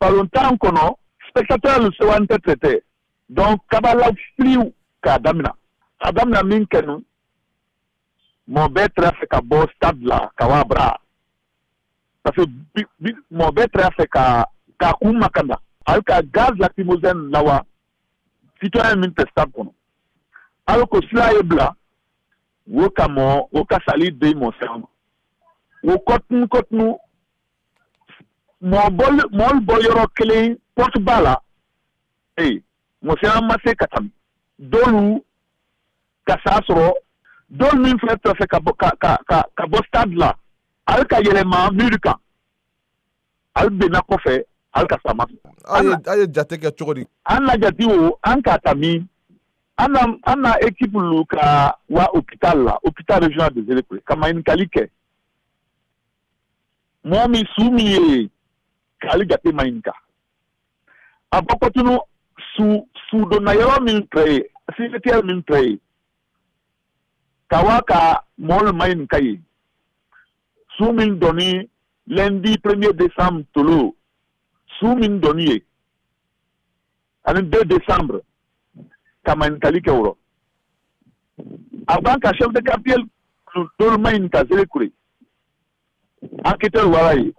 Balontan kɔnɔ, spectateur lu sewan tɛ tɛtɛ. Donc kabala filiw k'a damina. A damina min kɛ nu, mɔɔ bɛɛ tɛrɛ fɛ ka bɔ stade la ka wa bara. Parce que mɔɔ bɛɛ tɛrɛ fɛ ka k'a kun makanda. Ali ka gaz lacrymogène lawa citoyen min tɛ stade kɔnɔ. Ali ko sila ye bila, wo ka mɔɔ, wo ka sali den mɔɔ sɛgɛn ma. Wo kɔtunu kɔtunu, mɔɔ bɔ yɔrɔ kelen porte ba la, ee, mɔɔ sɛgɛn ma se ka tɛmɛ. Dɔlu ka sa sɔrɔ, dɔlu min filɛ tɛ fɛ ka bɔ, ka, ka, ka, ka bɔ stade la, ali ka yɛlɛma mur kan. Ali benna kɔfɛ, ali ka sa ma. A ye jate kɛ cogo di? An na jate o, an k'a ta min? An na équipe lu ka wa hôpital la, hôpital régional de Nzérékoré, ka maɲininkali kɛ. Mɔgɔ min su min ye k'ale jate maɲininka. A bɔ kɔtunu su donna yɔrɔ min tɛ ye, cimetière min tɛ ye, ka wa ka mɔgɔw maɲininka ye. Su min dɔnni lundi 1er décembre tolo, su min dɔnni ye, ani 2 décembre, ka maɲininkali kɛ o rɔ. A b'an ka chef de quartier dɔw maɲininka Nzérékoré. Enquêteur wara ye.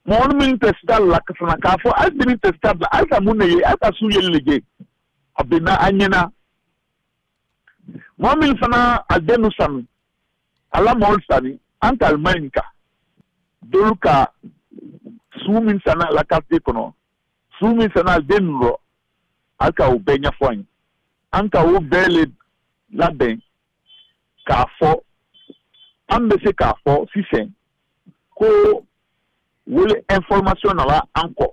Mɔgɔ min tɛ stade la fana k'a fɔ hali min tɛ stade la, hali ka mun de ye, hali ka su yeli de kɛ. A bɛnna an ɲɛna. Mɔgɔ min fana a den sanu, a la mɔgɔw sani, an ka maɲininka. Dɔw ka su min sanna la quartier kɔnɔ, su min sanna a den rɔ, hali ka o bɛɛ ɲɛfɔ an ye. An ka o bɛɛ le labɛn k'a fɔ, an bɛ se k'a fɔ sisan ko wele information nana an kɔ.